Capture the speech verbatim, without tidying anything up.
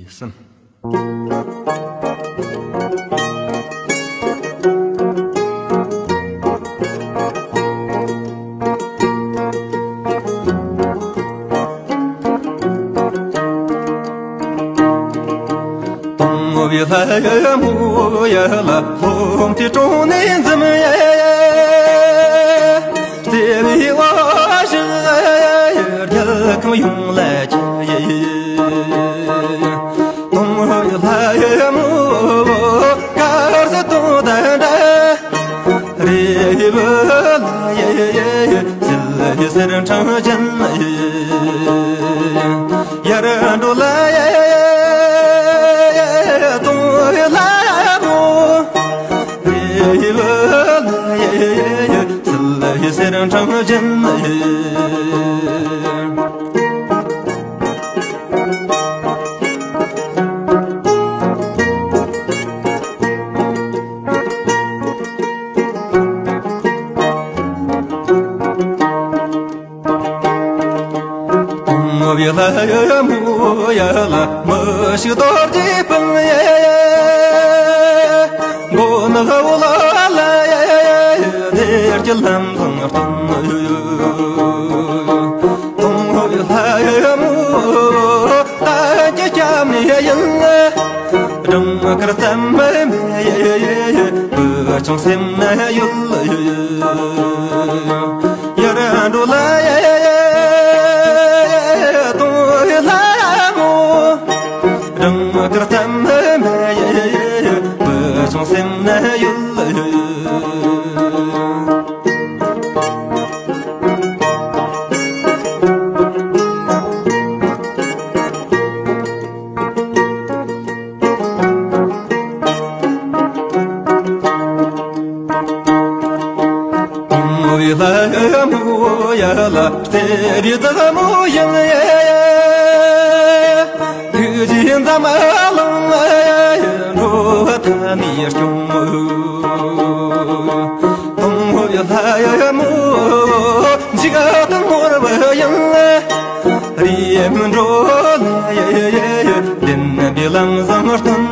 གསུམ། དང་བའི་ལྷ་ཡི་མོ་ཡི་ལ་ལྷོ་མཐའི་གྲོང་ནས་འཛིན་ཡས། བརྩེ་བའི་བ་ཞིག་རྒྱལ་ཁམས་ཡོངས་ལ་ཁྱབ་ཡས། དང་བའི་ལྷ་ཡི་མོ་དཀར་ཟས་དང་ལྡན་འདྲ། རེ་བ་ལ་ཡེ་ཡེ་ཡེ་ཟིལ་གསེར་ཕྲེང་ཅན། ཡར་འགྲོ་ལ་ཡེ་ཡེ་ཡེ་དང་བའི་ལྷ་མོ། རེ་བ་ལ་ཡེ་ཡེ་ཡེ་ཟིལ་གསེར་ཕྲེང་ཅན། དང་བའི་ལྷ་ཡི་མོ་ཡི་ལ་མི་ཞིག་རྡོ་རྗེ་སྤུན་ཡི། མགོ་ནག་འོད་ལ་ཡི་བདེ་སྐྱིད་ལམ་བཟང་སྟོན། དང་བའི་ལྷ་ཡི་མོ་གཏན་གྱི་སྐྱབས་གནས་ཡིན། སྦྲང་དཀར་ཙམ་མེད་བུ་ཆུང་སེམས་ན་ཡོད། ཡར་འགྲོ་ལ་ཡེ་ཡེ་ཡེ་དང་བའི་ལྷ་མོ། སྦྲང་དཀར་ཙམ་མེད་བུ་ཆུང་སེམས་ན་ཡོད། དང་བའི་ལྷ་མོ་ཡི་ལ་བརྩེ་བའི་བདག་མོ་ཡིན། ཐུགས་རྗེའི་འཛམ་གླིང་འགྲོ་བ་མཐའ་ནས་སྐྱོང་། དང་བའི་ལྷ་མོ་འཇིག་རྟེན་ནོར་བུ་ཡིན། རིམ་གྲོ་ལ་ཡེ་ཡེ་ཡེ་བདེན་པའི་ལམ་བཟང་སྟོན།